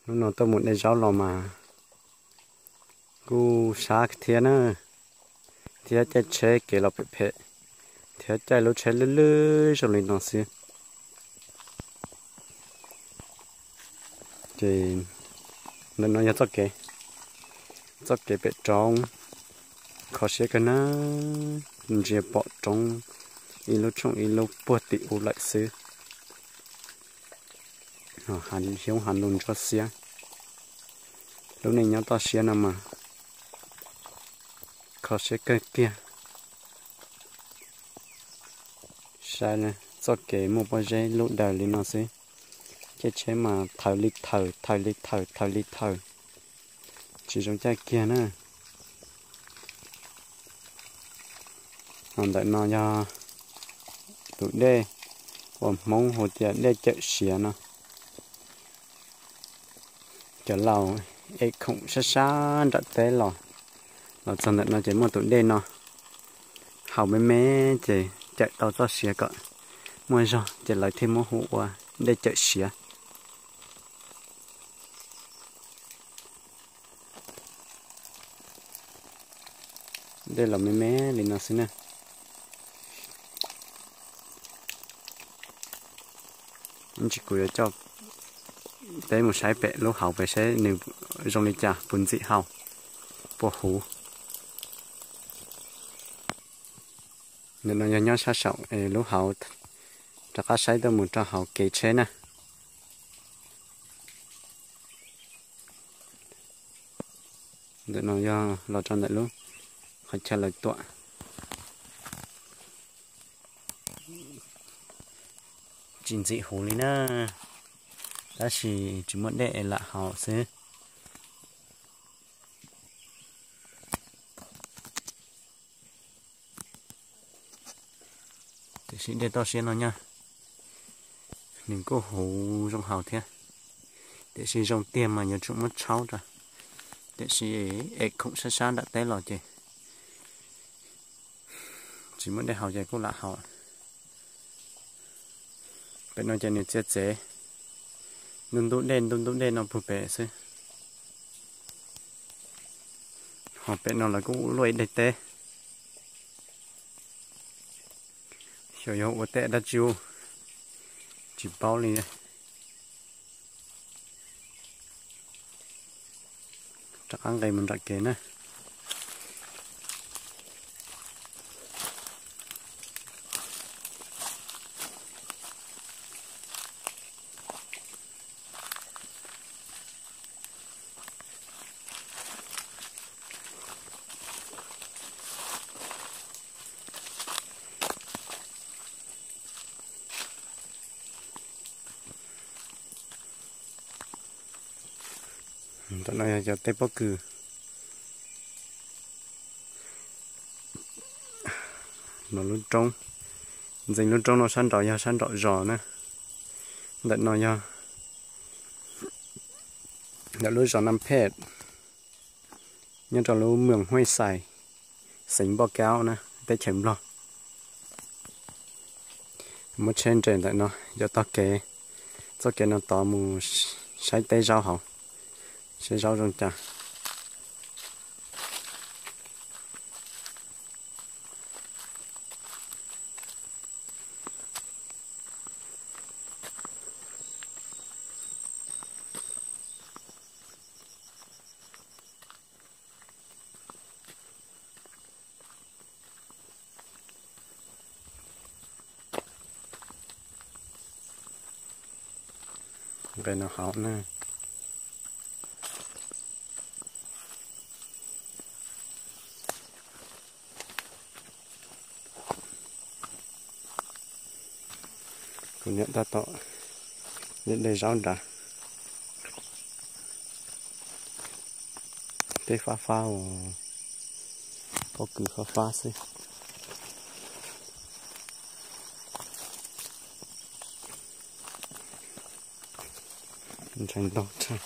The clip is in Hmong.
Hnub no tuaj mus de zaub los mas kuj sab thiab na, thiab caij tsheb kev los phem phem, thiab caij lub tsheb lwj lwj zoo li no xwb. Ces ntawm no yog txoj kev, txoj kev pem roob, kho siab kawg na, ntsia pom roob ib lub tshooj ib lub puag tim ub lawm xwb. Xyoob hav lug ntsuab xiab, lub neej nyob toj siab no mas kho siab kawg kiag. Saib txoj kev muaj pob zeb lub daws li no xwb, caij tsheb mas thawm li thawm, thawm li thawm, thawm li thawm, tsis zoo caij kiag na. Ho ntawm no yog tus dej uas Hmoob hu tias dej cawm siav no. Cov laus ev khoom sab sab nram teb los, los txog ntawm no ces muaj tus dej no haus me me ces cawm tau txoj sia kom muaj zog ces lawv thiaj muab hu ua dej cawm siav. Dej los me me li no xwb na. Ib ntsis kuv yuav coj peb mus saib pem lub hauv pem saib nws zoo li cas, puas ntxim haus, puas huv. Ntawm no yog nyob sab saum lub hauv, rov qab saib tuaj mus rau hauv kev tsheb na. Ntawm no yog los rau ntawm lub qhov chaw lawv tuam. Tsis ntxim huv li na, tab sis tsis muaj dej es lam haus xwb. Tiam sis dej toj siab no nyaj, nws kuj huv zoo haus thiab. Tiam sis zoo tiag mas yuav tsum muab tshaub rau, tiam sis ev khoom sab sab nram teb los ces tsis muaj dej haus ces kuj lam haus. Pem no ces nws txia txev, ntub ntub dej ntub ntub dej no puag pem xwb. Ho pem no lawv kuj luaj ib daim teb, xyov yog ua teb dab tsi, tsis paub li. Rov qab nqes mus nram kev na. Ntawm no yog cov teb pob kws. No lub roob, ntxeev lub roob no sab nraud yog sab nraum zos na. Ntawm no yog ntawm lub zos Naj Phej, nyob rau lub moos Huaj Xais, xeev Npoj Kaub na, teb chaws Nplog. Muab tsheb nres ntawm no, yuav taug kev, txoj kev no tod mus saib teb zaub hauv, saib zaub zoo cas. Nqes no hauv na. Kuv niam tab tom de zaub nrad. Teb fab fab, pob kws fab fab xwb. Ntshai ntog tshaj.